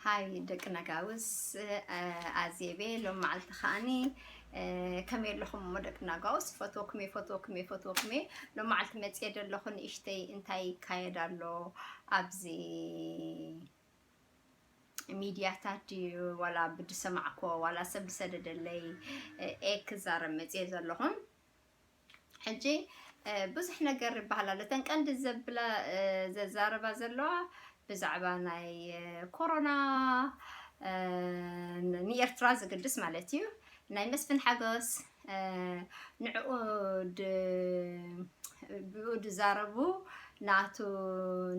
ሃይ ደቂ ነጋውስ፣ ኣዜቤ ሎም መዓልቲ ከዓኒ ከመይ ኣለኹም እሞ ደቂ ነጋውስ? ፈትወኩም እየ፣ ፈትወኩም እየ፣ ፈትወኩም እየ። ሎም መዓልቲ መፅየ ዘለኹ ንእሽተይ እንታይ ይካየድ ኣሎ ኣብዚ ሚድያታት ድዩ ዋላ ብድሰማዕኮ ዋላ ሰብ ዝሰደደለይ እየ ክዛረብ መፅየ ዘለኹ። ሕጂ ብዙሕ ነገር ይበሃል ኣሎ። እተን ቀንዲ ዘብላ ዘዛረባ ዘለዋ ብዛዕባ ናይ ኮሮና ንኤርትራ ዝግድስ ማለት እዩ። ናይ መስፍን ሓጎስ ንዕኡ ብኡ ድዛረቡ ናቱ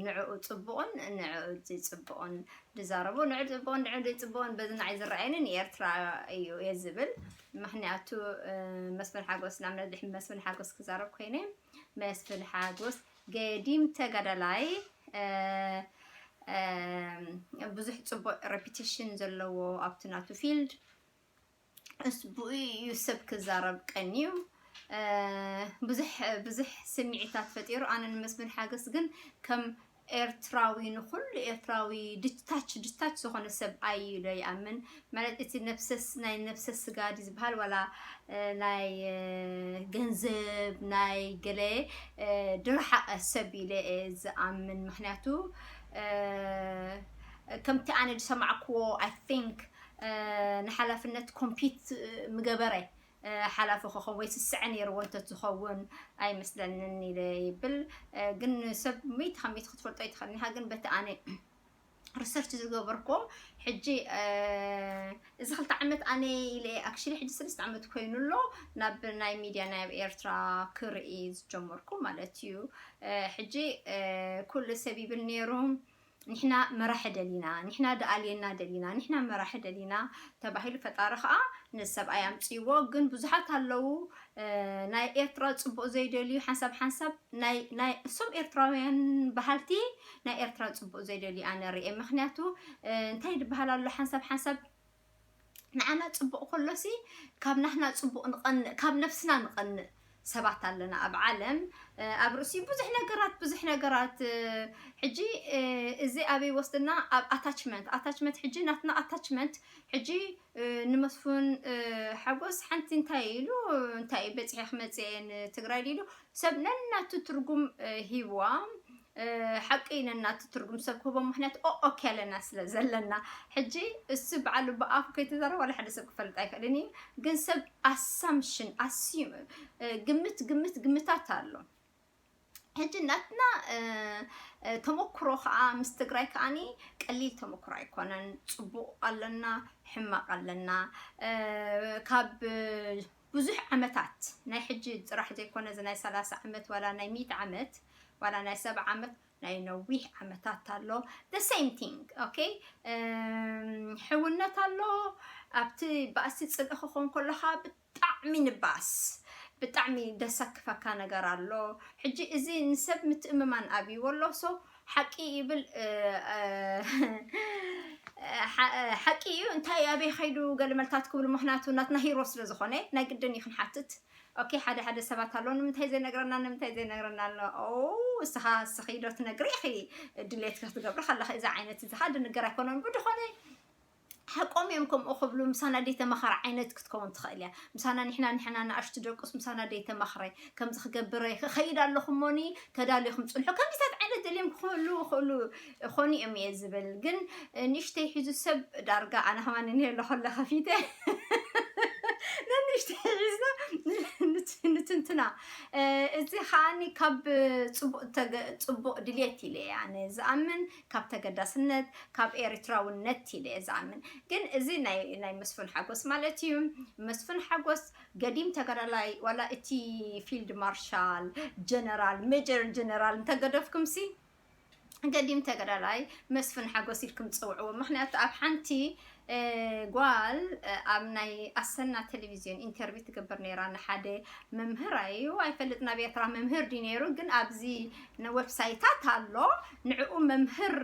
ንዕኡ ፅቡቕን ንዕኡ ዘይፅቡቕን ድዛረቡ ንዕኡ ፅቡቕን ንዕኡ ዘይፅቡቕን በዚ ንዓይ ዝረኣየኒ ንኤርትራ እዩ እየ ዝብል። ምክንያቱ መስፍን ሓጎስ ናብ መድሒ መስፍን ሓጎስ ክዛረብ ኮይነ መስፍን ሓጎስ ገዲም ተጋዳላይ ብዙሕ ፅቡቅ ሬፒቴሽን ዘለዎ ኣብቲ ናቱ ፊልድ ብኡ እዩ ሰብ ክዛረብ ቀንዩ። ብዙሕ ብዙሕ ስምዒታት ፈጢሩ። ኣነ ንመስፍን ሓጎስ ግን ከም ኤርትራዊ ንኩሉ ኤርትራዊ ድታች ድታች ዝኾነ ሰብ ኣዩ ዶ ይኣምን ማለት እቲ ነብሰስ ናይ ነብሰ ስጋ ድዩ ዝበሃል ዋላ ናይ ገንዘብ ናይ ገለ ድረሓቐ ሰብ ኢለ እየ ዝኣምን። ምክንያቱ ከምቲ ኣነ ዝሰማዕክዎ I think ንሓላፍነት ኮምፒት ምገበረ ሓላፊ ክኸውን ወይ ስስዐ ነይርዎ እንተዝኸውን ኣይመስለንን ኢለ ይብል። ግን ሰብ ሚእቲ ካብ ሚእቲ ክትፈልጦ ኣይትኽእልን ኢኻ። ግን በቲ ኣነ ሪሰርች ዝገበርኮ ሕጂ እዚ ክልተ ዓመት ኣነ ኢለ ኣክሽሊ ሕጂ ሰለስተ ዓመት ኮይኑ ኣሎ ናብ ናይ ሚድያ ናይ ኤርትራ ክርኢ ዝጀመርኩ ማለት እዩ። ሕጂ ኩሉ ሰብ ይብል ነይሩ ንሕና መራሒ ደሊና፣ ንሕና ደኣልየና ደሊና፣ ንሕና መራሒ ደሊና ተባሂሉ ፈጣሪ ከዓ ነዚ ሰብኣይ ኣምፅዎ። ግን ብዙሓት ኣለዉ ናይ ኤርትራ ፅቡቅ ዘይደልዩ ሓንሳብ ሓንሳብ ናይ እሶም ኤርትራውያን በሃልቲ ናይ ኤርትራ ፅቡቅ ዘይደልዩ ኣነ ርኤ። ምክንያቱ እንታይ ዝበሃል ኣሎ ሓንሳብ ሓንሳብ ንዓና ፅቡቅ ከሎሲ ካብ ናህና ፅቡቅ ንቀንእ ካብ ነብስና ንቀንእ ሰባት ኣለና ኣብ ዓለም። ኣብ ርእሲ ብዙሕ ነገራት ብዙሕ ነገራት ሕጂ እዚ ኣበይ ወስድና ኣብ ኣታችመንት ኣታችመንት ሕጂ ናትና ኣታችመንት ሕጂ ንመስፉን ሓጎስ ሓንቲ እንታይ ኢሉ እንታይ በፅሐ ክመፅአ ንትግራይ ኢሉ ሰብ ነናቱ ትርጉም ሂብዋ። ሓቂ ነናቱ ትርጉም ሰብ ክህቦ ምክንያት ኦኦክ ያለና ስለ ዘለና ሕጂ እሱ በዓሉ ብኣፉ ከይተዛረበ ዋላ ሓደ ሰብ ክፈልጥ ኣይክእልን እዩ። ግን ሰብ ኣሳምሽን ኣስዩ ግምት ግምት ግምታት ኣሎ። ሕጂ ናትና ተመክሮ ከዓ ምስ ትግራይ ከዓኒ ቀሊል ተመክሮ ኣይኮነን። ፅቡቅ ኣለና ሕማቅ ኣለና ካብ ብዙሕ ዓመታት ናይ ሕጂ ፅራሕ ዘይኮነ እዚ ናይ ሰላሳ ዓመት ዋላ ናይ ሚእቲ ዓመት ዋላ ናይ ሰብዓ ዓመት ናይ ነዊሕ ዓመታት ኣሎ። The same thing okay። ሕውነት ኣሎ ኣብቲ ባእሲ ፅልኢ ክኾን ከለካ ብጣዕሚ ንባስ ብጣዕሚ ደሰክፈካ ነገር ኣሎ። ሕጂ እዚ ንሰብ ምትእምማን ኣብይዎ ኣሎ። ሶ ሓቂ ይብል ሓቂ እዩ። እንታይ ኣበይ ከይዱ ገለ መልታት ክብሉ ምክንያቱ ናትና ሂሮ ስለ ዝኾነ ናይ ግድን እዩ ክንሓትት። ኦኬ ሓደ ሓደ ሰባት ኣሎ ንምንታይ ዘይነግረና ንምንታይ ዘይነግረና ኣሎ። እስኻ እስኺ ዶ ትነግሪ ኢኺ ድሌት ክትገብሪ ከለኺ እዚ ዓይነት እዚ ካ ድንገር ኣይኮነን ብድኾነ ሓቆም እዮም ከምኡ ክብሉ ምሳና ደይተማኸረ ዓይነት ክትከውን ትኽእል እያ። ምሳና ንሕና ንሕና ንኣሽቱ ደቁስ ምሳና ደይተማኽረ ከምዚ ክገብረ ክኸይድ ኣለኹ እሞኒ ተዳልዮኹም ፅንሑ ከምዚታት ዓይነት ደልዮም ክኽእሉ ክእሉ ኾኑ እዮም እየ ዝብል። ግን ንእሽተይ ሒዙ ሰብ ዳርጋ ኣነ ከማን እኒሄ ኣለኹ ኣለ ከፊተ ንንእሽተይ ሒዝና ንትንትና እዚ ከዓኒ ካብ ፅቡቅ ድልየት ኢለ ኣነ ዝኣምን ካብ ተገዳስነት ካብ ኤርትራውነት ኢለ እየ ዝኣምን። ግን እዚ ናይ መስፍን ሓጎስ ማለት እዩ። መስፍን ሓጎስ ገዲም ተጋዳላይ ዋላ እቲ ፊልድ ማርሻል ጀነራል ሜጀር ጀነራል እንተገደፍኩም ሲ ገዲም ተጋዳላይ መስፍን ሓጎስ ኢልኩም ትፅውዕዎ። ምክንያቱ ኣብ ሓንቲ ጓል ኣብ ናይ ኣሰና ቴሌቪዝዮን ኢንተርቪው ትገብር ነይራ ንሓደ መምህር እዩ ኣይፈልጥ ናብ ኤርትራ መምህር ድዩ ነይሩ ግን ኣብዚ ንወብሳይታት ኣሎ ንዕኡ መምህር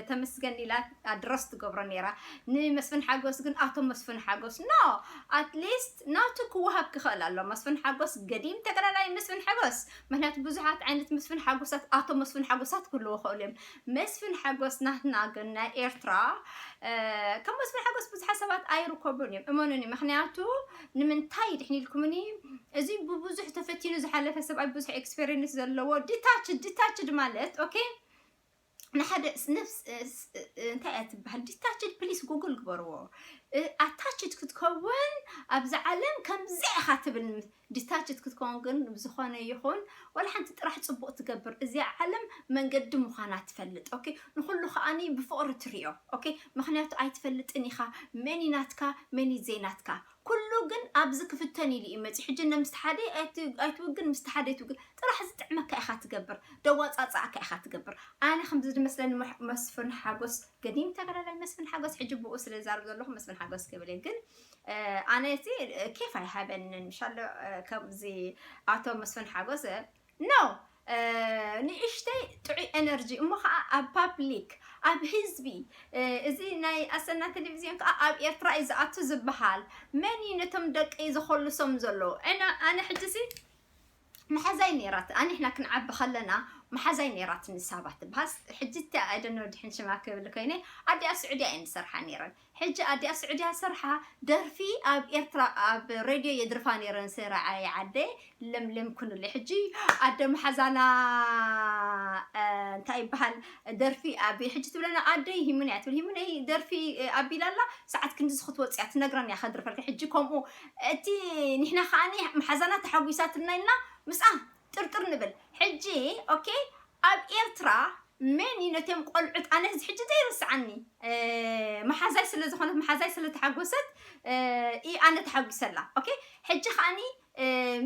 ተመስገን ኢላ ኣድረስ ትገብሮ ነይራ። ንመስፍን ሓጎስ ግን ኣቶ መስፍን ሓጎስ no at least ናቱ ክወሃብ ክኽእል ኣሎ። መስፍን ሓጎስ ገዲም ተጋዳላይ መስፍን ሓጎስ ምክንያቱ ብዙሓት ዓይነት መስፍን ሓጎሳት ኣቶ መስፍን ሓጎሳት ክህልዎ ክእሉ እዮም። መስፍን ሓጎስ ናትና ግን ናይ ኤርትራ ከም መስፍን ሓጎስ ብዙሓት ሰባት ኣይርከቡን እዮም፣ እመኑኒ። ምክንያቱ ንምንታይ ድሕን ኢልኩምኒ፣ እዚ ብብዙሕ ተፈቲኑ ዝሓለፈ ሰብኣይ፣ ብዙሕ ኤክስፔሪንስ ዘለዎ፣ ዲታችድ። ዲታችድ ማለት ኦኬ፣ ንሓደ ነፍስ እንታይ እያ ትበሃል? ዲታችድ፣ ፕሊስ ጉግል ግበርዎ። ኣታችድ ክትከውን ኣብዚ ዓለም ከምዚ ኢኻ ትብል። ዲታችድ ክትከውን ግን ብዝኾነ ይኹን ዋላ ሓንቲ ጥራሕ ጽቡቕ ትገብር። እዚኣ ዓለም መንገዲ ምዃና ትፈልጥ። ኦኬ፣ ንኹሉ ከኣኒ ብፍቕሪ ትሪኦ። ኦኬ፣ ምክንያቱ ኣይትፈልጥን ኢኻ መኒ ናትካ መኒ ዘይናትካ። ኩሉ ግን ኣብዚ ክፍተን ኢሉ እዩ መፂ። ሕጂ እነ ምስቲ ሓደ ኣይትውግን፣ ምስቲ ሓደ ኣይትውግን፣ ጥራሕ ዝጥዕመካ ኢኻ ትገብር፣ ደዋፃፃእካ ኢኻ ትገብር። ኣነ ከምዚ ዝመስለኒ መስፍን ሓጎስ፣ ገዲም ተጋዳላይ መስፍን ሓጎስ፣ ሕጂ ብኡ ስለ ዛርብ ዘለኹ መስፍን ሓጎስ ክብል እየ። ግን ኣነ እቲ ኬፍ ኣይሃበንን። ምሻሎ ከምዚ ኣቶ መስፍን ሓጎስ ኖ፣ ንእሽተይ ጥዑይ ኤነርጂ እሞ ከዓ ኣብ ፓብሊክ፣ ኣብ ህዝቢ፣ እዚ ናይ ኣሰና ቴሌቪዝዮን ከዓ ኣብ ኤርትራ እዩ ዝኣቱ ዝበሃል። መን እዩ ነቶም ደቂ ዝኸልሶም ዘሎ? ኣነ ሕጂ ሲ መሓዛይ ነይራት፣ ኣኒሕና ክንዓቢ ከለና መሓዛይ ነይራት ንሳባ ትበሃል። ሕጂ እቲ ኣይደኖ ድሕን ሽማ ክብል ኮይነ ኣዲኣ ስዑድያ እየን ዝሰርሓ ነይረን። ሕጂ ኣዲኣ ስዑድያ ሰርሓ ደርፊ ኣብ ኤርትራ ኣብ ሬድዮ የድርፋ ነይረን። ስራዓይ ዓደይ ለምለም ኩኑለይ። ሕጂ ኣደ መሓዛና እንታይ ይበሃል ደርፊ ኣብ ሕጂ ትብለና ኣደይ ሂሙን እያ ትብል። ሂሙነይ ደርፊ ኣቢላላ ሰዓት ክንድዚ ክትወፅያ ትነግረን እያ ከድርፈልካ። ሕጂ ከምኡ እቲ ንሕና ከዓኒ መሓዛና ተሓጒሳትና ኢልና ምስኣ ጥርጥር ንብል። ሕጂ ኦኬ ኣብ ኤርትራ መን እዩ ነቶም ቆልዑት ኣነ እዚ ሕጂ ዘይርስዓኒ መሓዛይ ስለ ዝኾነት መሓዛይ ስለ ተሓጎሰት ኣነ ተሓጒሰላ። ኦኬ ሕጂ ከዓኒ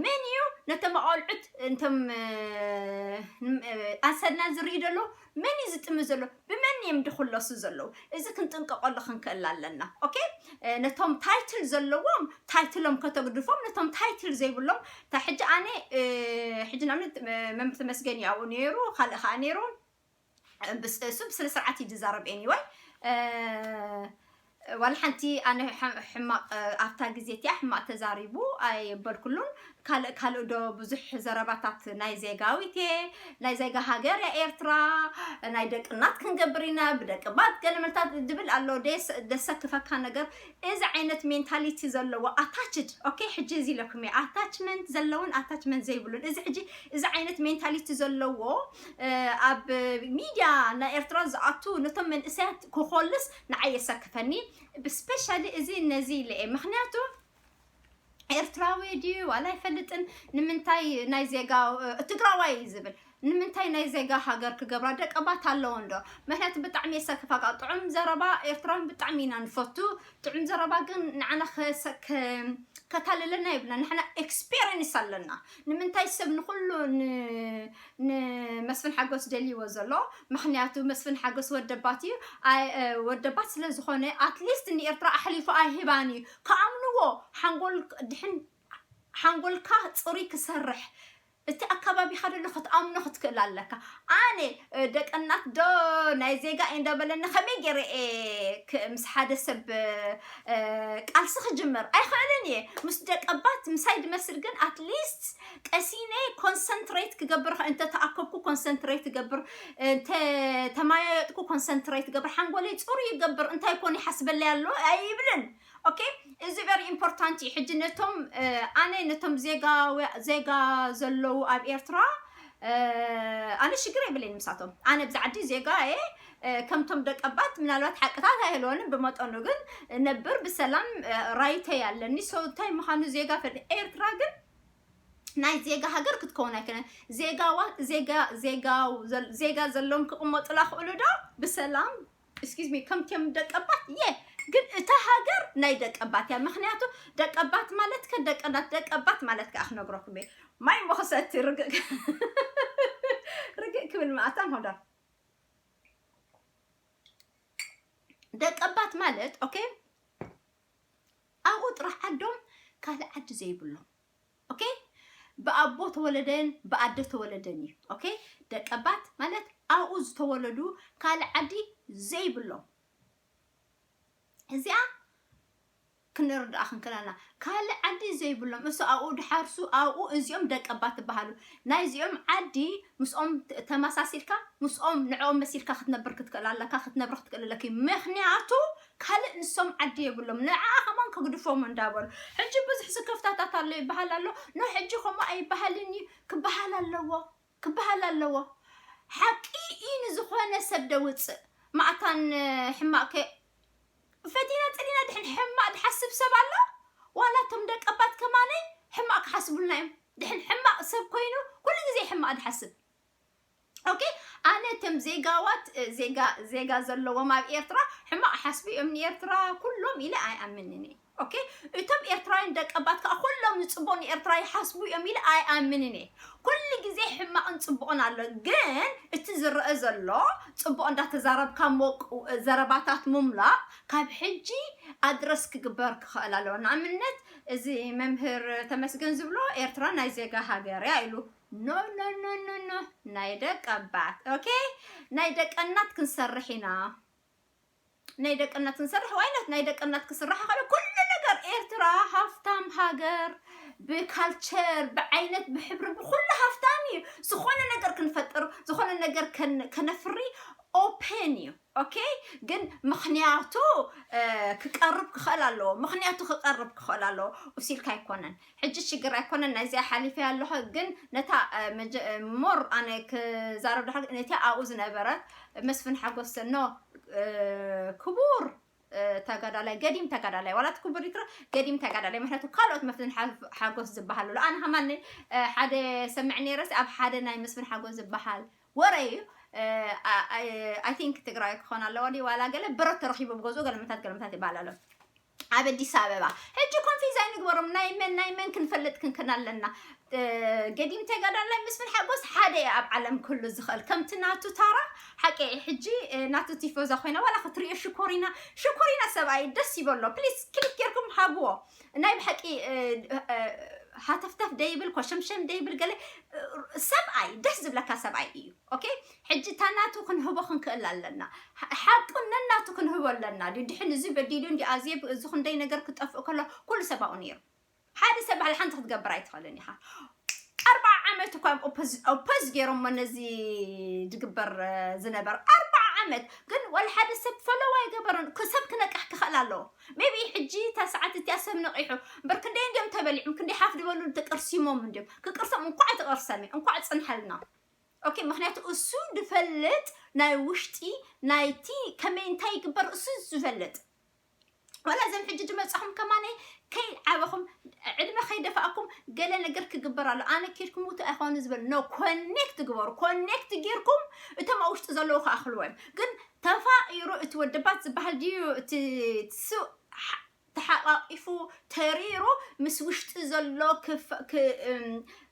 መን እዩ ነቶም ቆልዑት እንቶም ኣሰና ዝርኢ ዘሎ መን እዩ ዝጥሚ ዘሎ ብመን እዮም ድኽለሱ ዘለዉ? እዚ ክንጥንቀቀሉ ክንክእል ኣለና። ኦኬ ነቶም ታይትል ዘለዎም ታይትሎም ከተግድፎም ነቶም ታይትል ዘይብሎም። እታ ሕጂ ኣነ ሕጂ ንኣብነት መምህር ተመስገን እዩ ኣብኡ ነይሩ ካልእ ከዓ ነይሩ። እሱ ብስነ ስርዓት እዩ ዝዛረብ። ኤኒወይ ዋላ ሓንቲ ኣነ ሕማቕ ኣብታ ግዜ እቲኣ ሕማቕ ተዛሪቡ ኣይበልኩሉን። ካልእ ካልእ ዶ ብዙሕ ዘረባታት ናይ ዜጋዊት እየ ናይ ዜጋ ሃገር እያ ኤርትራ ናይ ደቂ እናት ክንገብር ኢና ብደቂ ባት ገለመልታት ድብል ኣሎ። ደሰክፈካ ነገር እዚ ዓይነት ሜንታሊቲ ዘለዎ ኣታችድ ኦኬ ሕጂ እዚ ኢለኩም እየ ኣታችመንት ዘለውን ኣታችመንት ዘይብሉን እዚ ሕጂ እዚ ዓይነት ሜንታሊቲ ዘለዎ ኣብ ሚድያ ናይ ኤርትራ ዝኣቱ ነቶም መንእሰያት ክኾልስ ንዓይ የሰክፈኒ። ብስፔሻሊ እዚ ነዚ ኢለ እየ ምክንያቱ ኤርትራዊ ድዩ ዋላ ኣይፈልጥን ንምንታይ ናይ ዜጋ ትግራዋይ እዩ ዝብል ንምንታይ ናይ ዜጋ ሃገር ክገብራ ደቀባት ኣለዎ እንዶ? ምክንያቱ ብጣዕሚ የሰክፋካ ጥዑም ዘረባ ኤርትራን ብጣዕሚ ኢና ንፈቱ። ጥዑም ዘረባ ግን ንዓና ከታልለና ይብልና ንሕና ኤክስፔሪንስ ኣለና። ንምንታይ ሰብ ንኩሉ ንመስፍን ሓጎስ ደልይዎ ዘሎ? ምክንያቱ መስፍን ሓጎስ ወደባት እዩ። ወደባት ስለዝኮነ ኣትሊስት ንኤርትራ ኣሕሊፉ ኣይህባን እዩ። ከኣምንዎ ሓንጎል ድሕን ሓንጎልካ ፅሩይ ክሰርሕ እቲ ኣካባቢካ ደሎ ክትኣምኖ ክትክእል ኣለካ። ኣነ ደቀናት ዶ ናይ ዜጋ እየ እንዳበለኒ ከመይ ገይረ እየ ምስ ሓደ ሰብ ቃልሲ ክጅምር ኣይኽእልን እየ። ምስ ደቀባት ምሳይ ድመስል ግን ኣትሊስት ቀሲነ ኮንሰንትሬት ክገብር እንተተኣከብኩ ኮንሰንትሬት ይገብር፣ እንተተማያየጥኩ ኮንሰንትሬት ይገብር፣ ሓንጎለይ ፅሩ ይገብር። እንታይ ኮን ይሓስበለይ ኣሎ ኣይብልን። ኦኬ እዚ ቨሪ ኢምፖርታንት እዩ። ሕጂ ነቶም ኣነ ነቶም ዜጋ ዘለዉ ኣብ ኤርትራ ኣነ ሽግር የብለይ ንምሳቶም። ኣነ ብዛ ዓዲ ዜጋ እየ። ከምቶም ደቀባት ምናልባት ሓቅታት ኣይህልወንን ብመጠኑ ግን ነብር ብሰላም ራይተይ ኣለኒ። ሰው እንታይ ምዃኑ ዜጋ ፈል ኤርትራ ግን ናይ ዜጋ ሃገር ክትከውን ኣይክነ ዜጋዋ ዜጋ ዜጋ ዜጋ ዘለዎም ክቕመጡላ ክእሉ ዶ ብሰላም? እስኪዝ ሚ ከምቲም ደቀባት እየ ግን እታ ሃገር ናይ ደቀባት እያ። ምክንያቱ ደቀባት ማለት ከደቀናት ደቀባት ማለት ከዓ ክነግረኩም እየ። ማይ መክሰቲ ርግእ ርግእ ክብል ማእታን ሆዳ ደቀባት ማለት ኦኬ ኣብኡ ጥራሕ ዓዶም ካልእ ዓዲ ዘይብሎም ኦኬ ብኣቦ ተወለደን ብኣደ ተወለደን እዩ። ኦኬ ደቀባት ማለት ኣብኡ ዝተወለዱ ካልእ ዓዲ ዘይብሎም እዚኣ ክንርዳኣ ክንክለና ካልእ ዓዲ ዘይብሎም እሱ ኣብኡ ድሓርሱ ኣብኡ እዚኦም ደቀባት ትበሃሉ ናይዚኦም ዓዲ ምስኦም ተመሳሲልካ ምስኦም ንዕኦም መሲልካ ክትነብር ክትክእል ኣለካ ክትነብር ክትክእል ኣለኪ ምክንያቱ ካልእ ንሶም ዓዲ የብሎም፣ ንዓ ከማን ክግድፎም እንዳበሉ። ሕጂ ብዙሕ ስክፍታታት ኣሎ ይበሃል ኣሎ። ኖ፣ ሕጂ ከምኡ ኣይበሃልን እዩ፣ ክበሃል ኣለዎ፣ ክበሃል ኣለዎ። ሓቂ እዩ። ንዝኾነ ሰብ ደውፅእ ማእታን ሕማቅ ከ ፈቲና ፅሊና ድሕን ሕማቅ ድሓስብ ሰብ ኣሎ። ዋላ እቶም ደቀባት ከማነይ ሕማቅ ክሓስቡልና እዮም። ድሕን ሕማቅ ሰብ ኮይኑ ኩሉ ግዜ ሕማቅ ድሓስብ። ኦኬ፣ ኣነ እቶም ዜጋዋት ዜጋ ዜጋ ዘለዎም ኣብ ኤርትራ ሕማቅ ሓስቡ እዮም ንኤርትራ ኩሎም ኢለ ኣይኣምንን እየ። ኦኬ፣ እቶም ኤርትራውያን ደቀባት ከዓ ኩሎም ንፅቡቅ ንኤርትራ ይሓስቡ እዮም ኢለ ኣይኣምንን እየ። ኩሉ ግዜ ሕማቅን ፅቡቅን ኣሎ። ግን እቲ ዝረአ ዘሎ ፅቡቅ እንዳተዛረብካ ሞቅ ዘረባታት ምምላእ ካብ ሕጂ ኣድረስ ክግበር ክኽእል ኣለዎ። ንኣብነት እዚ መምህር ተመስገን ዝብሎ ኤርትራ ናይ ዜጋ ሃገር እያ ኢሉ። ኖ ኖ ኖ ኖ ኖ፣ ናይ ደቀባት። ኦኬ፣ ናይ ደቀናት ክንሰርሕ ኢና። ናይ ደቀናት ክንሰርሕ ዋይነት ናይ ደቀናት ክስራሕ ከሎ ኩሉ ነገር ኤርትራ ሃፍታም ሃገር ብካልቸር ብዓይነት ብሕብሪ ብኩሉ ሃፍታም እዩ። ዝኾነ ነገር ክንፈጥር ዝኾነ ነገር ከነፍሪ ኦፔን እዩ። ኦኬ፣ ግን ምኽንያቱ ክቀርብ ክኽእል ኣለዎ። ምኽንያቱ ክቀርብ ክኽእል ኣለዎ። እሲልካ ኣይኮነን። ሕጂ ሽግር ኣይኮነን። ናይዚኣ ሓሊፈ ኣለኹ። ግን ነታ ሞር ኣነ ክዛረብ ዳሕር ነቲ ኣብኡ ዝነበረት መስፍን ሓጎስ ኖ ክቡር ተጋዳላይ ገዲም ተጋዳላይ ዋላ ትኩብር ይትረ ገዲም ተጋዳላይ ምክንያቱ ካልኦት መስፍን ሓጎስ ዝበሃል ኣሎ። ኣነ ከማን ሓደ ሰምዕ ነይረስ ኣብ ሓደ ናይ መስፍን ሓጎስ ዝበሃል ወረ እዩ። I think ትግራይ ክኾን ኣለዎ ድዩ ዋላ ገለ ብረት ተረኺቡ ብገዝኡ ገለመታት ገለመታት ይበሃል ኣሎ ኣብ ኣዲስ ኣበባ። ሕጂ ኮንፊዝ ኣይንግበሮም። ናይ መን ናይ መን ክንፈልጥ ክንክን ኣለና። ገዲም ተጋዳላይ መስፍን ሓጎስ ሓደ እዩ ኣብ ዓለም ክህሉ ዝኽእል ከምቲ ናቱ ታራ ሓቂ። ሕጂ ናቱ ቲፎዛ ኮይና ዋላ ክትሪኦ ሽኮሪና ሽኮሪና ሰብኣይ ደስ ይበሎ። ፕሊስ ክሊክ ጌርኩም ሃብዎ። ናይ ብሓቂ ሃተፍተፍ ደይብል ኮሸምሸም ደይብል ገለ ሰብኣይ ደስ ዝብለካ ሰብኣይ እዩ። ኦኬ፣ ሕጂ ታናቱ ክንህቦ ክንክእል ኣለና። ሓቁ ነናቱ ክንህቦ ኣለና። ድድሕን እዚ በዲሉ እንዲ ኣዝየ እዚ ክንደይ ነገር ክጠፍእ ከሎ ኩሉ ሰብኣኡ ነይሩ። ሓደ ሰብ ባህል ሓንቲ ክትገብር ኣይትኽእልን ኢኻ። ኣርባዓ ዓመት እኳ ኦፖዝ ገይሮሞ ነዚ ዝግበር ዝነበር ኣርባዓ ዓመት ግን ወላ ሓደ ሰብ ፈለዋ ኣይገበረን። ሰብ ክነቅሕ ክኽእል ኣለዎ። ሜቢ ሕጂ እታ ሰዓት እቲኣ ሰብ ነቂሑ እምበር ክንደይ እንዲዮም ተበሊዑም ክንደይ ሓፍ ዝበሉ ተቀርሲሞም እንዲዮም ክቅርሶም እንኳዕ ተቀርሰመ እንኳዕ ፅንሐልና። ኦኬ፣ ምክንያቱ እሱ ዝፈልጥ ናይ ውሽጢ ናይቲ ከመይ እንታይ ይግበር እሱ ዝፈልጥ። ወላ እዞም ሕጂ ዝመጻኹም ከማነይ ከይዓበኹም ዕድመ ከይደፋእኩም ገለ ነገር ክግበር ኣሎ። ኣነ ኬድኩም ውቱ ኣይኮኑ ዝበል ኖ ኮኔክት ግበሩ። ኮኔክት ጌርኩም እቶም ኣብ ውሽጢ ዘለዉ ክኣኽልዎ እዮም። ግን ተፋቂሩ እቲ ወደባት ዝበሃል ድዩ እቲ ሱ ተሓቃቂፉ ተሪሩ ምስ ውሽጢ ዘሎ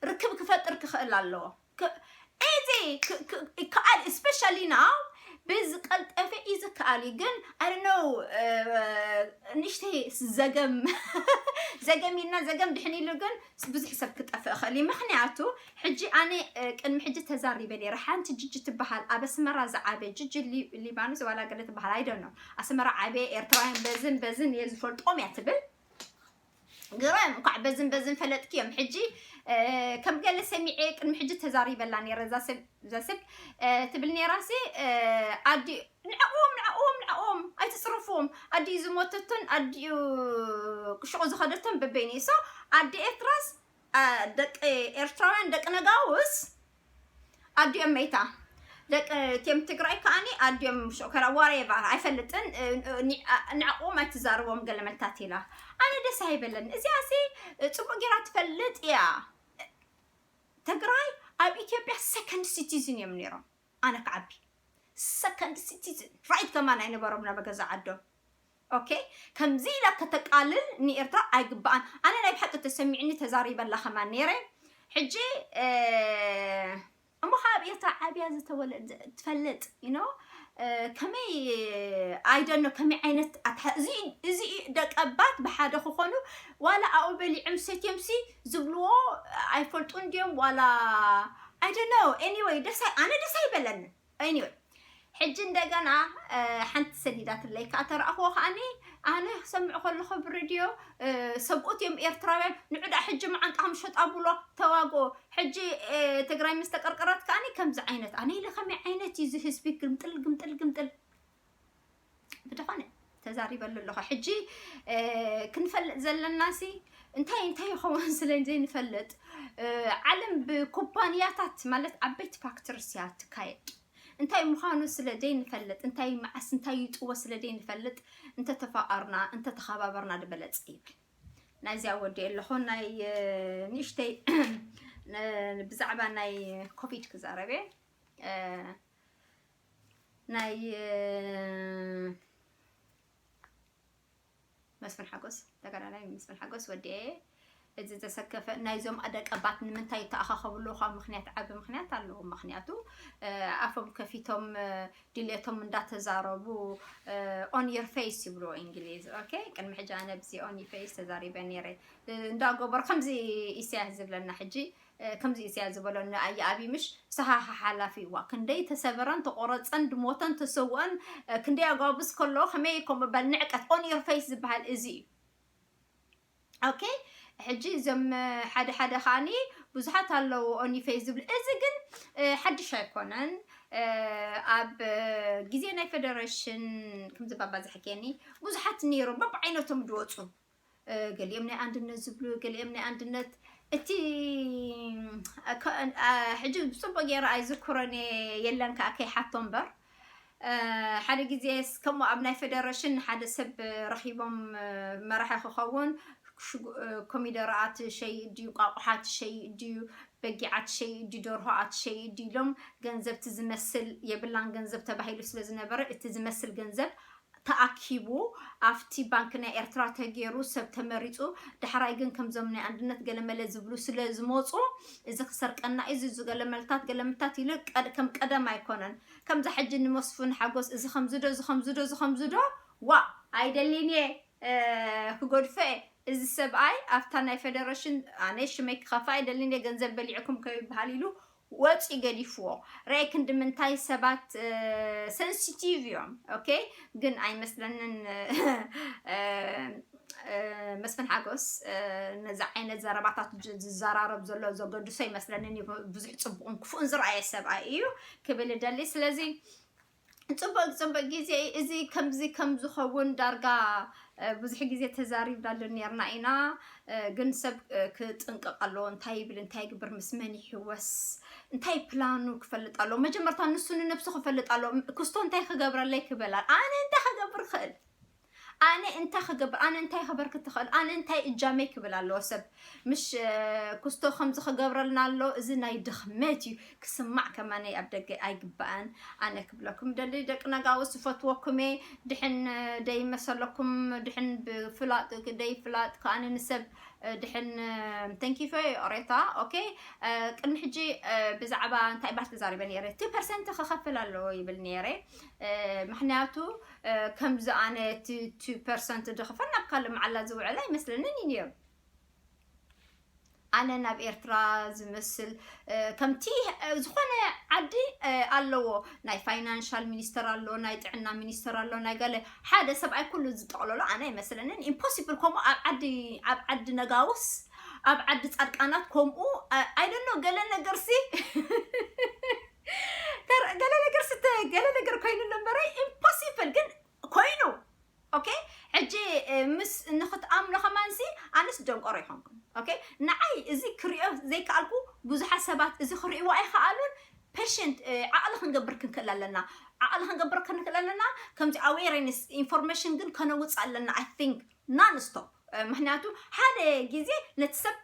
ርክብ ክፈጥር ክኽእል ኣለዎ። እዚ ይከኣል especially now ብዝቀልጠፈ እዩ ዝከኣል እዩ ግን I don't know ንእሽተይ ዘገም ዘገም ኢልና ዘገም ድሕን ኢሉ ግን ብዙሕ ሰብ ክጠፍእ ይኽእል እዩ። ምክንያቱ ሕጂ ኣነ ቅድሚ ሕጂ ተዛሪበ ነይረ። ሓንቲ ጅጂ ትበሃል ኣብ ኣስመራ ዝዓበ ጅጂ ሊባኖስ ዋላ ገለ ትበሃል I don't know ኣስመራ ዓበ ኤርትራውያን በዝን በዝን እየ ዝፈልጦም እያ ትብል። ግረም እንኳዕ በዝን በዝን ፈለጥክዮም። ሕጂ ከም ገለ ሰሚዐ ቅድሚ ሕጂ ተዛሪበላ ነይረ እዛ ሰብ እዛ ሰብ ትብል ነይራሲ ኣዲ ንዕኦም ንዕኦም ንዕኦም ኣይትፅርፍዎም ኣዲኡ ዝሞተቶን ኣዲኡ ቅሽቑ ዝኸደቶን በበይኒ so ኣዲ ኤርትራስ ደቂ ኤርትራውያን ደቂ ነጋውስ ኣዲኦም መይታ ደቂ ቴም ትግራይ ከዓኒ ኣዲኦም ሸከራ ዋሬቫ ኣይፈልጥን ንዕኦም ኣይትዛርቦም ገለመታት ኢላ ኣነ ደስ ኣይበለን እዚኣ ሲ ፅቡቅ ጌራ ትፈልጥ እያ ትግራይ ኣብ ኢትዮጵያ ሰከንድ ሲቲዝን እዮም ነይሮም ኣነ ክዓቢ ሰከንድ ሲቲዝን ራይት ከማን ኣይነበሮም ናብ ገዛ ዓዶም ኦኬ ከምዚ ኢላ ከተቃልል ንኤርትራ ኣይግባኣን ኣነ ናይ ብሓቂ ተሰሚዕኒ ተዛሪበላ ከማን ነይረ ሕጂ እሞ ካብ ኤርትራ ዓብያ ዝተወለ ትፈልጥ you know ከመይ I don't know ከመይ ዓይነት እዚ ደቀባት ብሓደ ክኾኑ ዋላ ኣብኡ በሊዖም ሰትዮምሲ ዝብልዎ ኣይፈልጡ እንዲዮም ዋላ I don't know anyway ደስ ኣነ ደስ ኣይበለኒ anyway ሕጂ እንደገና ሓንቲ ሰዲዳትለይ ከዓ ተረኣኽዎ ከዓኒ ኣነ ክሰምዕ ከለኹ ብሬድዮ ሰብኡት እዮም ኤርትራውያን ንዑዳ ሕጂ መዓንጣ ከም ሸጣ ብሎ ተዋግኦ ሕጂ ትግራይ ምስ ተቀርቀረት ከዓኒ ከምዚ ዓይነት ኣነ ኢለ ከመይ ዓይነት እዩ እዚ ህዝቢ ግምጥል ግምጥል ግምጥል ብድኾነ ዛሪበሉ ኣለኹ። ሕጂ ክንፈልጥ ዘለናሲ እንታይ እንታይ ይኸውን ስለ ዘይንፈልጥ፣ ዓለም ብኩባንያታት ማለት ዓበይቲ ፋክተሪስ እያ ትካየድ። እንታይ ምዃኑ ስለ ዘይንፈልጥ፣ እንታይ መዓስ እንታይ ይጥወ ስለ ዘይንፈልጥ፣ እንተተፋቐርና እንተተኸባበርና ዝበለጸ ይብል። ናይዚኣ ወዲ ኣለኹ። ናይ ንእሽተይ ብዛዕባ ናይ ኮቪድ ክዛረብ እየ። ናይ መስፍን ሓጎስ፣ ተጋዳላይ መስፍን ሓጎስ ወዲኤ። እዚ ዘሰከፈ ናይዞም ኣደቀባት ንምንታይ ይተኣኻኸብሉ ካብ ምኽንያት፣ ዓቢ ምኽንያት ኣለዎ። ምኽንያቱ ኣፎም ከፊቶም ድሌቶም እንዳተዛረቡ፣ on your face ይብልዎ እንግሊዝ። ኦኬ፣ ቅድሚ ሕጂ ኣነ ብዚ on your face ተዛሪበ ነይረ። እንዳገበሩ ከምዚ ኢሳያስ ዝብለና ሕጂ፣ ከምዚ ኢሳያስ ዝበለኒ ኣየ ኣብይ ምሽ ሰሃሃ ሓላፊ ዋ ክንደይ ተሰበረን ተቆረፀን ድሞተን ተሰውአን ክንደይ ኣጓብስ ከሎ ከመይ ከምኡ በል ንዕቀት on your face ዝበሃል እዚ እዩ። ኦኬ፣ ሕጂ እዞም ሓደ ሓደ ከዓኒ ብዙሓት ኣለዉ on your face ዝብሉ። እዚ ግን ሓድሽ ኣይኮነን። ኣብ ግዜ ናይ ፌደሬሽን ከምዚ ባባ ዝሕከየኒ ብዙሓት ነይሮም በብዓይነቶም ዝወፁ፣ ገሊኦም ናይ ኣንድነት ዝብሉ፣ ገሊኦም ናይ ኣንድነት። እቲ ሕጂ ብፅቡቅ ገይረ ኣይዝክሮን እየ፣ የለን ከዓ ከይሓቶ እምበር። ሓደ ግዜ ከምኡ ኣብ ናይ ፌደሬሽን ሓደ ሰብ ረኺቦም፣ መራሒ ክኸውን ኮሚደረኣ ትሸይጥ ድዩ፣ ቋቑሓ ትሸይጥ ድዩ፣ በጊዓ ትሸይጥ ድዩ፣ ደርሆኣ ትሸይጥ ድዩ ኢሎም፣ ገንዘብ እቲ ዝመስል የብላን ገንዘብ ተባሂሉ ስለ ዝነበረ፣ እቲ ዝመስል ገንዘብ ተኣኪቡ ኣብቲ ባንክ ናይ ኤርትራ ተገይሩ ሰብ ተመሪፁ። ዳሕራይ ግን ከምዞም ናይ ኣንድነት ገለመለ ዝብሉ ስለ ዝመፁ፣ እዚ ክሰርቀና እዩ፣ እዚ ገለመልታት ገለምታት ኢሉ ከም ቀደም ኣይኮነን። ከምዛ ሕጂ ንመስፉን ሓጎስ እዚ ከምዝዶ፣ እዚ ከምዝዶ፣ እዚ ከምዝዶ፣ ዋ ኣይደሊን እየ፣ ክገድፎ እየ። እዚ ሰብኣይ ኣብታ ናይ ፌደሬሽን ኣነ ሽመይ ክኸፋ ኣይደሊን እየ፣ ገንዘብ በሊዕኩም ከይበሃል ኢሉ ወፂ ገዲፍዎ። ርኣይ ክንዲ ምንታይ ሰባት ሰንሲቲቭ እዮም። ኦኬ፣ ግን ኣይመስለንን መስፍን ሓጎስ ነዚ ዓይነት ዘረባታት ዝዘራረብ ዘሎ ዘገድሶ ኣይመስለንን እዩ። ብዙሕ ፅቡቕን ክፉእን ዝረኣየ ሰብኣይ እዩ ክብል እደሊ። ስለዚ ፅቡቅ ፅቡቅ ግዜ እዚ ከምዚ ከም ዝኸውን ዳርጋ ብዙሕ ግዜ ተዛሪብናሉ ነርና ኢና። ግን ሰብ ክጥንቀቕ ኣለዎ። እንታይ ይብል፣ እንታይ ይግብር፣ ምስ መን ይሕወስ፣ እንታይ ፕላኑ ክፈልጥ ኣለዎ። መጀመርታ ንሱ ንነብሱ ክፈልጥ ኣለዎ። ክስቶ እንታይ ክገብረለይ ክበላል፣ ኣነ እንታይ ክገብር ክእል፣ ኣነ እንታይ ክገብር፣ ኣነ እንታይ ክበርክ ትኽእል፣ ኣነ እንታይ እጃመይ ክብል ኣለዎ ሰብ። ምሽ ክስቶ ከምዚ ክገብረልና ኣሎ፣ እዚ ናይ ድኽመት እዩ። ክስማዕ ከማነይ ኣብ ደገ ኣይግባእን። ኣነ ክብለኩም ደሊ ደቂ ነጋውስ ዝፈትወኩም እየ። ድሕን ደይመሰለኩም፣ ድሕን ብፍላጥ ደይፍላጥ ከኣነ ንሰብ ድሕን ተንኪፈ ኦሬታ። ኦኬ፣ ቅድሚ ሕጂ ብዛዕባ እንታይ ባሽ ተዛሪበ ነይረ፣ ቱ ፐርሰንት ክኸፍል ኣለዎ ይብል ነይረ። ምክንያቱ ከምዚ ኣነ እቲ ቱ ፐርሰንት ዝኸፈል ናብ ካልእ መዓላ ዝውዕል ኣይመስለንን እዩ ነይሩ። ኣነ ናብ ኤርትራ ዝመስል ከምቲ ዝኾነ ዓዲ ኣለዎ፣ ናይ ፋይናንሻል ሚኒስተር ኣሎ፣ ናይ ጥዕና ሚኒስተር ኣሎ፣ ናይ ገለ ሓደ ሰብኣይ ኩሉ ዝጠቕለሎ ኣነ ኣይመስለንን። ኢምፖሲብል ከምኡ ኣብ ዓዲ፣ ኣብ ዓዲ ነጋውስ፣ ኣብ ዓዲ ጻድቃናት ከምኡ ኣይደኖ ገለ ነገር ሲ ገለ ነገር ስተ ገለ ነገር ኮይኑ ነበረ። ኢምፖሲብል ግን ኮይኑ። ኦኬ፣ ሕጂ ምስ ንክትኣምኖ ከማንሲ ኣነስ ደንቆሮ ይኾንኩን። ኦኬ፣ ንዓይ እዚ ክሪኦ ዘይከኣልኩ ብዙሓት ሰባት እዚ ክሪእዎ ኣይከኣሉን። ፔሽንት ዓቕሊ ክንገብር ክንክእል ኣለና። ዓቕሊ ክንገብር ክንክእል ኣለና። ከምዚ ኣዌርነስ ኢንፎርሜሽን ግን ከነውፅ ኣለና። ኣይ ቲንክ ናን ስቶፕ። ምክንያቱ ሓደ ግዜ ነቲ ሰብ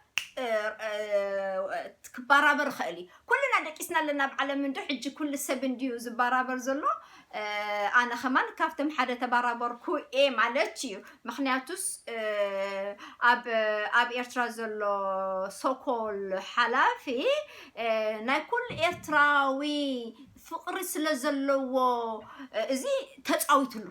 ክበራበር ይኽእል እዩ። ኩልና ደቂስና ኣለና ኣብ ዓለም እንዶ። ሕጂ ኩሉ ሰብ እንድዩ ዝበራበር ዘሎ። ኣነ ከማን ካብቶም ሓደ ተበራበርኩ እየ ማለት እዩ። ምክንያቱስ ኣብ ኣብ ኤርትራ ዘሎ ሶኮል ሓላፊ ናይ ኩሉ ኤርትራዊ ፍቕሪ ስለ ዘለዎ እዚ ተፃዊትሉ።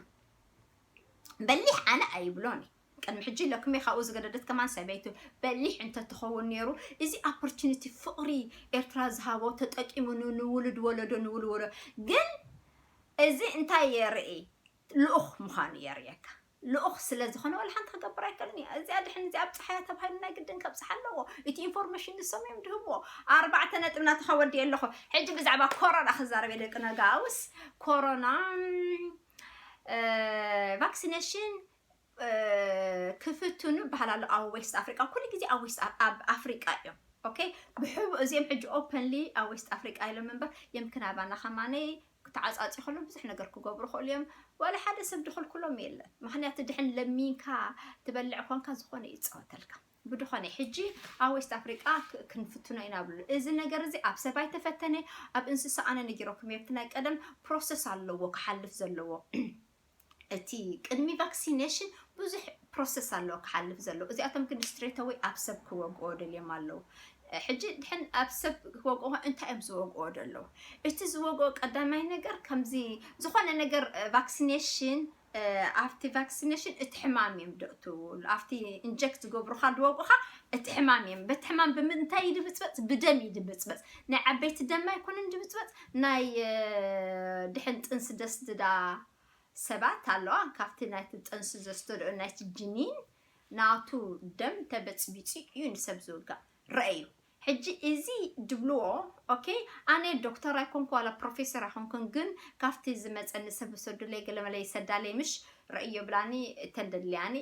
በሊሕ ኣነ ኣይብሎን። ቅድሚ ሕጂ ለክሜ ካብኡ ዝገደደት ከማን ሰበይቱ በሊሕ እንተትኸውን ነይሩ፣ እዚ ኦፖርቹኒቲ ፍቕሪ ኤርትራ ዝሃቦ ተጠቂሙ ን-፣ ንውሉድ ወለዶ፣ ንውሉድ ወለዶ። ግን እዚ እንታይ የርኢ? ልኡኽ ምዃኑ የርእየካ። ልኡኽ ስለ ዝኾነ ዋላ ሓንቲ ክገብር ኣይክእልን እዩ። እዚኣ ድሕን እዚኣ ኣብፅሓያ ተባሂሉ ናይ ግድን ከብፅሓ ኣለዎ። እቲ ኢንፎርሜሽን ንሶም እዮም ድህብዎ። ኣርባዕተ ነጥብ ናትኻ ወዲኤ ኣለኹ። ሕጂ ብዛዕባ ኮሮና ክዛረብ እየ ደቂ ነጋውስ። ኮሮና ቫክሲኔሽን ክፍትኑ ይበሃል ኣሎ ኣብ ዌስት ኣፍሪቃ። ኩሉ ግዜ ኣብ ዌስት ኣብ ኣፍሪቃ እዮም። ኦኬ፣ ብሕቡ እዚኦም ሕጂ ኦፐንሊ ኣብ ዌስት ኣፍሪቃ ኢሎም እምበር፣ የምክን ኣባና ከማነይ ክተዓጻጺ ከሎ ብዙሕ ነገር ክገብሩ ይኽእሉ እዮም። ዋላ ሓደ ሰብ ድኽልክሎም የለን። ምኽንያቱ ድሕን ለሚንካ ትበልዕ ኮንካ ዝኾነ ይጻወተልካ። ብድኾነ ሕጂ ኣብ ዌስት ኣፍሪቃ ክንፍትኖ ኢና ብሉ። እዚ ነገር እዚ ኣብ ሰብ ኣይተፈተነ፣ ኣብ እንስሳ። ኣነ ነጊረኩም እየ፣ ናይ ቀደም ፕሮሰስ ኣለዎ ክሓልፍ ዘለዎ። እቲ ቅድሚ ቫክሲኔሽን ብዙሕ ፕሮሰስ ኣለዎ ክሓልፍ ዘለዎ። እዚኣቶም ግን ስትሬት ኣወይ ኣብ ሰብ ክወግኦ ደልዮም ኣለዉ። ሕጂ ድሕን ኣብ ሰብ ክወግኦ እንታይ እዮም ዝወግኦ ደለዉ? እቲ ዝወግኦ ቀዳማይ ነገር ከምዚ ዝኾነ ነገር ቫክሲኔሽን ኣብቲ ቫክሲኔሽን እቲ ሕማም እዮም ደእትውሉ። ኣብቲ ኢንጀክት ዝገብሩኻ ዝወግኡኻ እቲ ሕማም እዮም። በቲ ሕማም ብምንታይ እዩ ድብፅበፅ? ብደም እዩ ድብፅበፅ። ናይ ዓበይቲ ደም ኣይኮነን ድብፅበፅ፣ ናይ ድሕን ጥንሲ ደስድዳ ሰባት ኣለዋ። ካብቲ ናይቲ ጥንሲ ዘስተድኦ ናይቲ ጅኒን ናቱ ደም ተበፅቢፂ እዩ ንሰብ ዝውጋእ። ረአዩ። ሕጂ እዚ ድብልዎ፣ ኦኬ፣ ኣነ ዶክተር ኣይኮንኩ ዋላ ፕሮፌሰር ኣይኮንኩን፣ ግን ካብቲ ዝመፀኒ ሰብ ሰዱለይ ገለመለ ይሰዳለይ ምሽ ረእዮ ብላኒ፣ እተን ደድልያኒ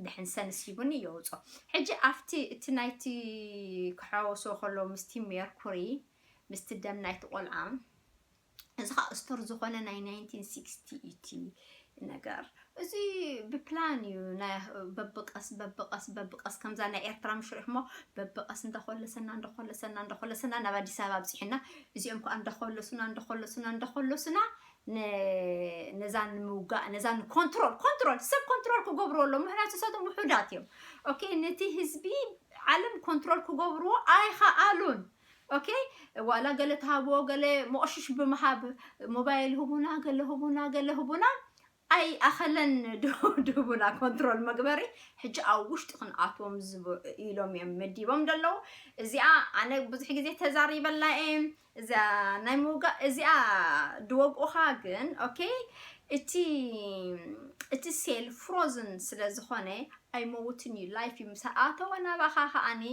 ድሕን ሰንስ ሂቡኒ የውፆ። ሕጂ ኣብቲ እቲ ናይቲ ክሓወሶ ከሎ ምስቲ ሜርኩሪ ምስቲ ደም ናይቲ ቆልዓ እዚ ኸዓ ስቶር ዝኾነ ናይ ናይንቲን ሲክስቲ እዩ እቲ ነገር። እዚ ብፕላን እዩ። ናይ በብቀስ በብቀስ በብቀስ ከምዛ ናይ ኤርትራ ምሽ ሪኢኹሞ፣ በብቀስ እንዳኾለሰና እንዳኾለሰና እንዳኾለሰና ናብ ኣዲስ ኣበባ ኣብፂሕና። እዚኦም ከዓ እንዳኾለሱና እንዳኾለሱና እንዳኾለሱና ን- ነዛ ንምውጋእ፣ ነዛ ንኮንትሮል ኮንትሮል ሰብ ኮንትሮል ክገብሩ ኣለዎም። ምክንያቱ ሰቶም ውሑዳት እዮም። ኦኬ፣ ነቲ ህዝቢ ዓለም ኮንትሮል ክገብርዎ ኣይኸኣሉን። ኦኬ፣ ዋላ ገለ ተሃብዎ፣ ገለ መቆሽሽ ብምሃብ ሞባይል ህቡና፣ ገለ ህቡና፣ ገለ ህቡና፣ ኣይ ኣኸለን ድህቡና ኮንትሮል መግበሪ። ሕጂ ኣብ ውሽጢ ክንኣትዎም ዝብ- ኢሎም እዮም መዲቦም ደለዉ። እዚኣ ኣነ ብዙሕ ግዜ ተዛሪበላ እየ። እዛ ናይ ምውጋእ እዚኣ ድወግኡኻ ግን፣ ኦኬ፣ እቲ እቲ ሴል ፍሮዝን ስለ ዝኾነ ኣይመውትን እዩ። ላይፍ እዩ። ምስ ኣተወ ናባኻ ከኣኒ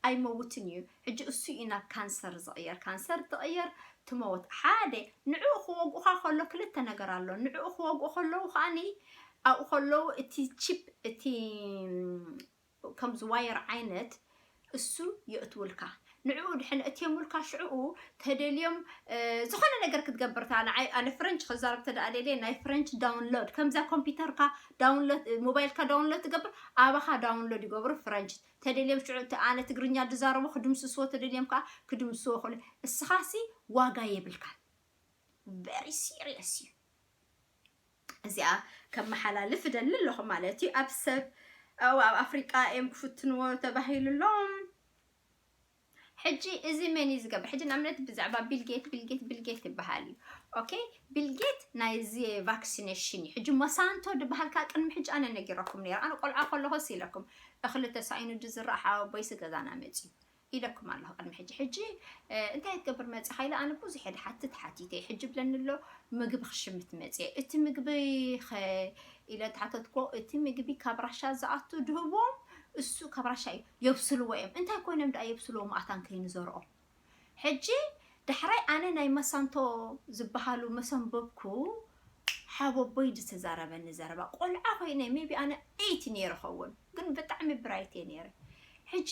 ኣይመውትን እዩ። ሕጂ እሱ እዩ ናብ ካንሰር ዝቕየር። ካንሰር ትቕየር፣ ትመውት። ሓደ ንዕኡ ክወግኡኻ ከሎ ክልተ ነገር ኣሎ። ንዕኡ ክወግኡ ከለዉ ከኣኒ ኣብኡ ከለዉ እቲ ቺፕ፣ እቲ ከምዚ ዋየር ዓይነት እሱ የእትውልካ። ንዕኡ ድሕን እትዮምልካ ሽዕኡ ተደልዮም ዝኾነ ነገር ክትገብር ታ ንዓይ ኣነ ፍረንች ክዛረብ ተደኣ ደልየ ናይ ፍረንች ዳውንሎድ ከምዛ ኮምፒውተርካ ዳውንሎድ ሞባይልካ ዳውንሎድ ትገብር ኣባኻ ዳውንሎድ ይገብሩ ፍረንች። ተደልዮም ሽዑ እቲ ኣነ ትግርኛ ድዛረቦ ክድምስስዎ ተደልዮም ከዓ ክድምስስዎ ክእሉ። እስኻሲ ዋጋ የብልካ። ቨሪ ሲሪየስ እዩ። እዚኣ ከመሓላልፍ እደሊ ኣለኹ ማለት እዩ። ኣብ ሰብ ኣብ ኣፍሪቃ እዮም ክፍትንዎ ተባሂሉ ኣሎም። ሕጂ እዚ መን እዩ ዝገብር? ሕጂ ንኣብነት ብዛዕባ ቢልጌት ቢልጌት ቢልጌት ይበሃል እዩ። ኦኬ፣ ቢልጌት ናይዚ ቫክሲኔሽን እዩ። ሕጂ መሳንቶ ድበሃል ከዓ ቅድሚ ሕጂ ኣነ ነጊረኩም ነይረ። ኣነ ቆልዓ ከለኹ ሲ ኢለኩም እኽሊ ተሳኢኑ ድዝራእ ሓወቦይሲ ገዛና መፅዩ ኢለኩም ኣለኹ ቅድሚ ሕጂ። ሕጂ እንታይ ትገብር መፂኻ ኢለ ኣነ ብዙሕ እየ ድሓትት ሓቲተ። ሕጂ ብለኒ ኣሎ ምግቢ ክሽምት መፅየ። እቲ ምግቢ ኸ ኢለ ተሓተትኮ፣ እቲ ምግቢ ካብ ራሻ ዝኣቱ ድህቦም እሱ ካብ ራሻ እዩ የብስልዎ እዮም። እንታይ ኮይኖም ደኣ የብስልዎ መኣታን ከይንዘርኦም። ሕጂ ዳሕራይ ኣነ ናይ መሳንቶ ዝበሃሉ መሰንበብኩ ሓወቦይ ዝተዛረበኒ ዘረባ ቆልዓ ኮይነ ሜቢ ኣነ ኤይት ነይረ ኸውን ግን ብጣዕሚ ብራይት እየ ነይረ። ሕጂ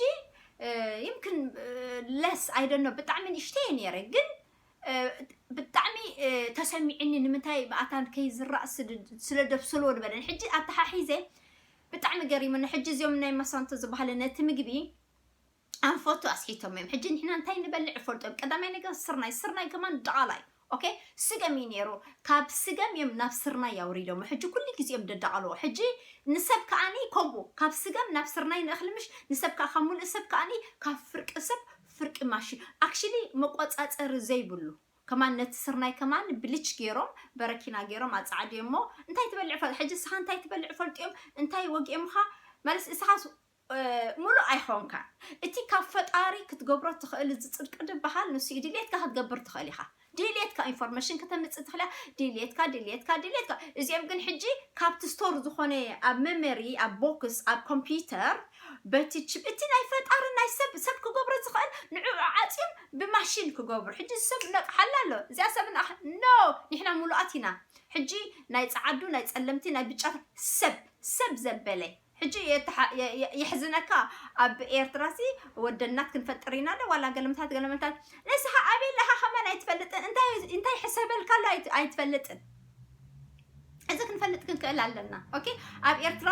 ይምክን ለስ ኣይደኖ ብጣዕሚ ንእሽተይ እየ ነይረ ግን ብጣዕሚ ተሰሚዕኒ ንምንታይ ብኣታን ከይዝራእ ስለ ደብስልዎ ዝበለን ሕጂ ኣተሓሒዘ ብጣዕሚ ገሪሙኒ። ሕጂ እዚኦም ናይ መሳንቶ ዝበሃለ ነቲ ምግቢ ኣንፈቱ ኣስሒቶም እዮም። ሕጂ ንሕና እንታይ ንበልዕ እፈልጦም። ቀዳማይ ነገር ስርናይ፣ ስርናይ ከማን ደቓላይ ኦኬ ስገም እዩ ነይሩ። ካብ ስገም እዮም ናብ ስርናይ ያውሪዶም። ሕጂ ኩሉ ግዜ እዮም ደዳቐልዎ። ሕጂ ንሰብ ከኣኒ ከምኡ ካብ ስገም ናብ ስርናይ ንእኽሊ ምሽ ንሰብ ከኣ ካብ ሙሉእ ሰብ ከኣኒ ካብ ፍርቂ ሰብ ፍርቂ ማሺ ኣክሽሊ መቆጻጸሪ ዘይብሉ ከማን ነቲ ስርናይ ከማን ብሊች ገይሮም በረኪና ገይሮም ኣጻዕድዮ እሞ እንታይ ትበልዕ ፈል ሕጂ ስኻ እንታይ ትበልዕ ፈልጥዮም እንታይ ወጊኦምኻ ማለት እስኻስ ሙሉእ ኣይኾንካ። እቲ ካብ ፈጣሪ ክትገብሮ ትኽእል እዚ ጽድቂ ዝበሃል ንሱ እዩ። ድልየትካ ክትገብር ትኽእል ኢኻ። ድልየትካ ኢንፎርሜሽን ከተምጽእ ትኽእል ኢኻ። ድልየትካ ድልየትካ ድልየትካ እዚኦም ግን ሕጂ ካብቲ ስቶር ዝኾነ ኣብ መመሪ ኣብ ቦክስ ኣብ ኮምፒውተር በቲ ችብ እቲ ናይ ፈጣሪ ናይ ሰብ ሰብ ክገብሮ ዝኽእል ንዕኡ ዓፅዮም ብማሽን ክገብሩ። ሕጂ ሰብ ነቕሓላ ኣሎ። እዚኣ ሰብ ንኣ ኖ፣ ንሕና ሙሉኣት ኢና። ሕጂ ናይ ጸዓዱ ናይ ጸለምቲ ናይ ብጫ ሰብ ሰብ ዘበለ ሕጂ የሕዝነካ። ኣብ ኤርትራ ሲ ወደናት ክንፈጥር ኢና ዶ ዋላ ገለመታት ገለመታት? ንስኻ ኣበይ ኣለኻ ከማን ኣይትፈልጥን። እንታይ እንታይ ሕሰበልካ ኣሎ ኣይትፈልጥን። እዚ ክንፈልጥ ክንክእል ኣለና። ኦኬ፣ ኣብ ኤርትራ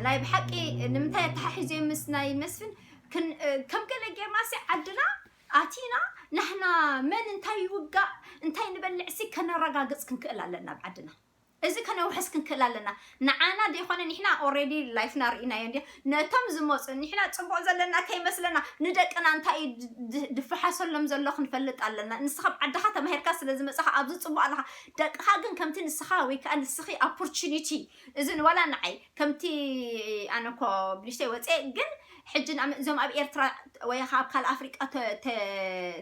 ናይ ብሓቂ ንምንታይ ኣተሓሒዞ ምስ ናይ መስፍን ከም ገለ ጌርና ሲ ዓድና ኣቲና ናህና መን እንታይ ይውጋእ እንታይ ንበልዕ ሲ ከነረጋግጽ ክንክእል ኣለና ኣብ ዓድና። እዚ ከነውሕስ ክንክእል ኣለና። ንዓና ደይኮነ ንሕና ኦሬዲ ላይፍና ርኢናዮ እንዲ ነቶም ዝመፁ ንሕና ፅቡቅ ዘለና ከይመስለና ንደቅና እንታይ ድፈሓሰሎም ዘሎ ክንፈልጥ ኣለና። ንስኻ ዓድኻ ተማሂርካ ስለ ዝመፅኻ ኣብዚ ፅቡቅ ኣለኻ። ደቅኻ ግን ከምቲ ንስኻ ወይ ከዓ ንስኺ ኦፖርቹኒቲ እዚ ንዋላ ንዓይ ከምቲ ኣነ እኮ ብልሽተይ ወፅኤ ግን ሕጂ እዞም ኣብ ኤርትራ ወይ ካብ ካልእ ኣፍሪቃ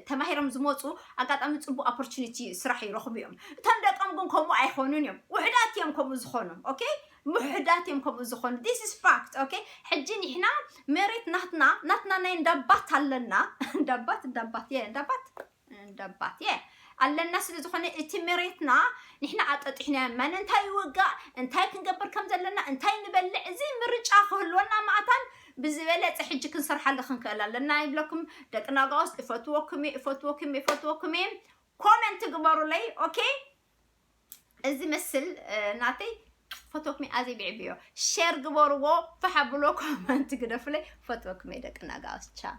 ተማሂሮም ዝመፁ ኣጋጣሚ ፅቡቅ ኦፖርቹኒቲ ስራሕ ይረኽቡ እዮም። እቶም ደቆም ግን ከምኡ ኣይኾኑን እዮም። ውሕዳት እዮም ከምኡ ዝኾኑ። ኦኬ፣ ውሕዳት እዮም ከምኡ ዝኾኑ። This is fact። ኦኬ፣ ሕጂ ንሕና መሬት ናትና ናትና ናይ እንዳባት ኣለና። እንዳባት እንዳባት የ እንዳባት እንዳባት የ ኣለና ስለ ዝኾነ እቲ መሬትና ንሕና ኣጠጢሕና መን እንታይ ይወጋእ እንታይ ክንገብር ከም ዘለና እንታይ ንበልዕ እዚ ምርጫ ክህልወና ማእታን ብዝበለፀ ሕጂ ክንሰርሓሉ ክንክእል ኣለና ይብለኩም። ደቂ ናጋውስ እፈትወኩም እየ እፈትወኩም እየ እፈትወኩም እየ። ኮመንት ግበሩለይ። ኦኬ፣ እዚ መስል ናተይ ፈትወኩም እየ። ኣዘይ ብዕብዮ ሼር ግበርዎ፣ ፈሓ ብሎ ኮመንት ግደፉለይ። ፈትወኩም እየ ደቂ ናጋውስ። ቻው።